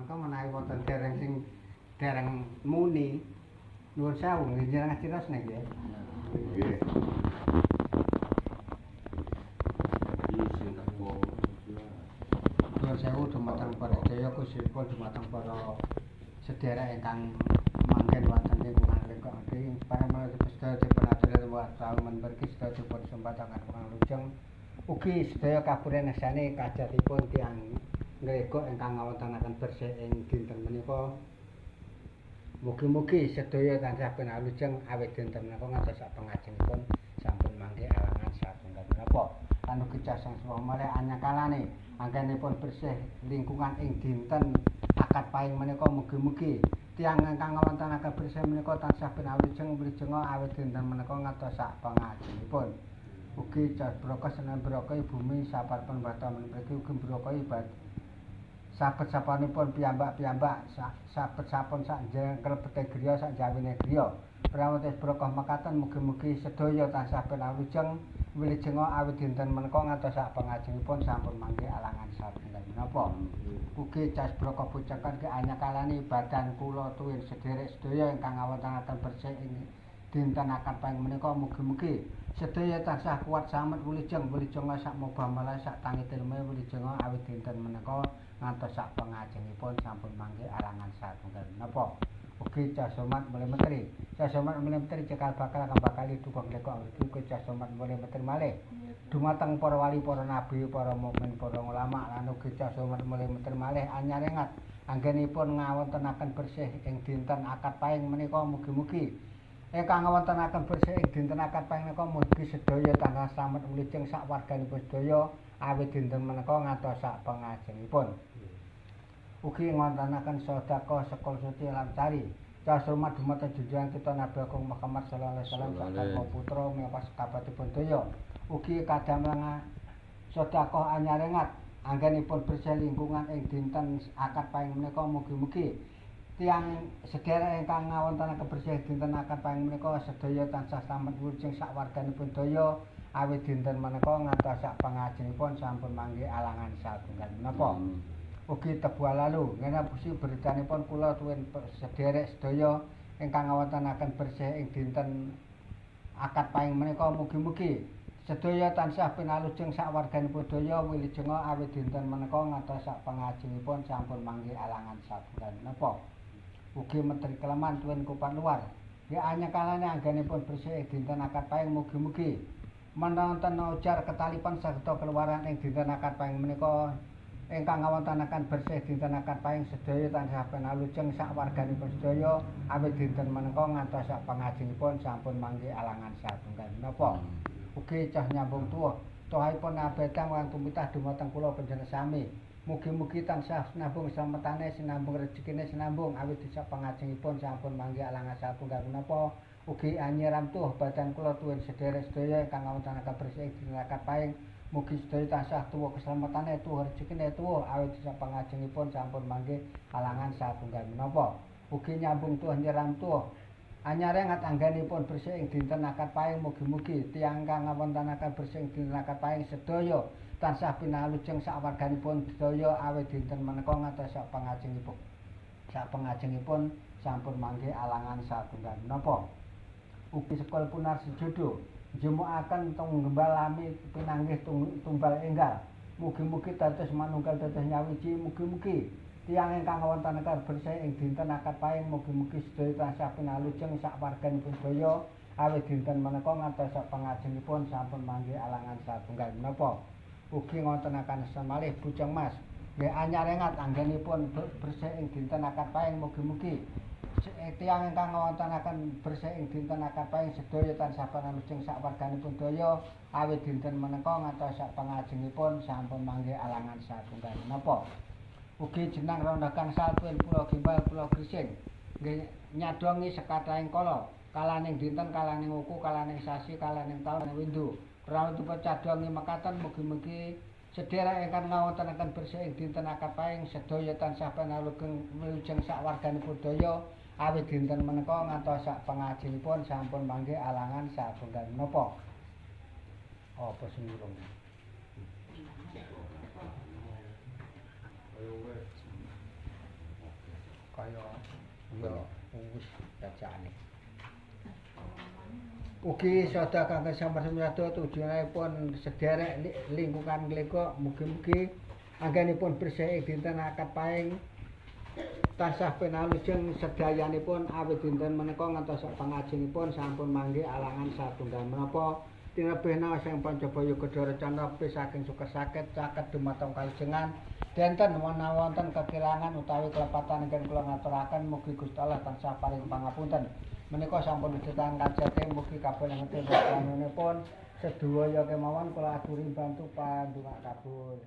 Mangka menawi wonten dereng sing dereng muni, nuwun sewu nggih jenengan cirosne nggih. Nggih. Nuwun sewu dumateng para sedaya khususipun dumateng para sedherek ingkang manggen wonten lingkungan lingkung iki para sedaya dipun aturi taun mriki sedaya dipun sembataken panglujeng ugi sedaya kapuran nesane kajatipun tiyang ngrego ingkang ngawontenaken bersih ing dinten menika. Mugi-mugi sedaya tansah pinalujeng awit dinten menika ngantos sak pangajengipun sampun mangke alangan satunggal menapa. Lan ugi casang suwa malih anyakalane anggenipun bersih lingkungan ing dinten akad paing menika mugi-mugi tiyang ingkang ngawontenaken bersih menika tansah pinalujeng mrijenga awit dinten menika ngantos sak pangajengipun. Ugi cas braka senen braka bumi saparpun bata mriki ugi braka ibad sabet-sapanipun piyambak-piyambak sabet-sapun sak nglebete griya sak jawine griya. Pramotes braka mekaten mugi-mugi sedaya tansah pinalujeng wilujenga awit dinten menika ngantos sak pangajengipun sampun mangke alangan satunggal menapa. Ugi cas braka pucakan ke anyakalane badan kula tuwin sederek sedaya ingkang ngawontenaken bersih ing dinten akad paing menika mugi-mugi sedaya tansah kuat samet wilujeng wilujenga sak mubah malah sak tangi tilme wilujenga awit dinten menika ngantos sak pangajengipun sampun mangke alangan satunggal menapa. Ugi casomat mulai menteri, casomat mulai menteri cekal bakal kang bakal dukung lekok ugi casomat mulai menteri malih dumateng para wali, para nabi, para mukmin, para ulama lan ugi casomat mulai menteri malih anyarengat anggenipun ngawontenaken bersih ing dinten akad paing menika mugi-mugi ingkang ngawontenaken bersih ing dinten akad paing menika mugi sedaya tansah slamet wilujeng sak warganipun sedaya awit dinten menika ngantos sak pangajengipun. Ugi ngwontenaken sedekah sekul suci lan cari casrumat dumateng junjungan kita Nabi Agung Muhammad sallallahu alaihi wasallam sak putra miyapas kabatipun daya. Ugi kadamel sedekah anyarengat anggenipun bersih lingkungan ing dinten akad paing menika mugi-mugi tiyang sederek ingkang ngawontenaken bersih dinten akad paing menika sedaya tansah slamet wilujeng sak warganipun daya awit dinten menika ngantos sak pangajengipun sampun mangke alangan satunggal menapa. Ugi tebu lalu ngene pusi beritanipun kula tuwin sederek sedaya ingkang ngawontenaken bersih ing dinten akad paing menika mugi-mugi sedaya tansah pinalujeng sak warganipun daya wilujenga awit dinten menika ngantos sak pangajengipun sampun mangke alangan satunggal menapa. Ugi menteri keleman tuwin kupat luar nggih anyakalane anggenipun bersih ing dinten akad paing mugi-mugi menonton ujar ketalipan sarta keluaran ing dinten akad paing menika ingkang ngawontenaken bersih dinten akad paing sedaya tansah pinalujeng sak warganipun sedaya awit dinten menika ngantos sak pangajengipun sampun mangke alangan satunggal menapa. Ugi cah nyambung tuwa tohaipun abetang lan tumitah dumateng kula panjenengan sami mugi-mugi tansah sinambung slametane sinambung rejekine sinambung awit sak pangajengipun sampun mangke alangan satunggal menapa. Ugi anyiram tuh badan kula tuwin sederek sedaya ingkang ngawontenaken bersih ing dinten akad paing mugi sedaya tansah tuwa keslametane tuwa rejekine tuwa awit sak pangajengipun sampun mangke alangan satunggal menapa. Ugi nyambung tuwa nyiram tuwa anyarengat anggenipun bersih ing dinten akad paing mugi-mugi tiyang kang ngawontenaken bersih ing dinten akad paing sedaya tansah pinalujeng sak warganipun sedaya awit dinten menika ngantos sak pangajengipun sak pangajengipun sampun mangke alangan satunggal menapa. Ugi sekol punar sejodo njumukaken tunggembal lami pinanggih tumbal enggal mugi-mugi dados manunggal dados nyawiji mugi-mugi tiyang ingkang ngawontenaken bersih ing dinten akad paing mugi-mugi sedaya tansah pinalujeng sak warganipun sedaya awit dinten menika ngantos sak pangajengipun sampun mangke alangan satunggal menapa. Ugi ngawontenaken semalih bujang mas nggih anyarengat anggenipun bersih ing dinten akad paing mugi-mugi tiyang ingkang ngawontenaken bersih ing dinten akad paing sedaya tansah pinalujeng sak warganipun daya awit dinten menika ngantos sak pangajengipun sampun mangke alangan satunggal menapa. Ugi jenang rondo gangsal tuwin pulau gimbal pulau grising nggih nyadongi sekathahing kala kalaning dinten kalaning wuku kalaning sasi kalaning taun windu prawutipun cadongi mekaten mugi-mugi sederek ingkang ngawontenaken bersih ing dinten akad paing sedaya tansah pinalujeng wilujeng sak warganipun daya awit dinten menika ngantos sak pangajengipun sampun mangke alangan satunggal menapa. Apa sing urung? Kaya ya wis rajane. Ugi sedaya kangge sampeyan tujuanipun sederek lingkungan Nglego mugi-mugi anggenipun bersih ing dinten akad paing tansah pinalujeng sedayanipun awit dinten menika ngantos pangajengipun sampun manggih alangan satunggal menapa tinebihna Sang Pancabaya Gedha Rencana saking suka sakit caket dumateng kalujengan denten menawi wonten kekirangan utawi kelepatan ingkang kula ngaturaken mugi Gusti Allah tansah paring pangapunten. Menika sampun wijitan kajate mugi kabeh ngerti panjenenganipun sedaya kemawon kula aturi bantu pandonga kabul.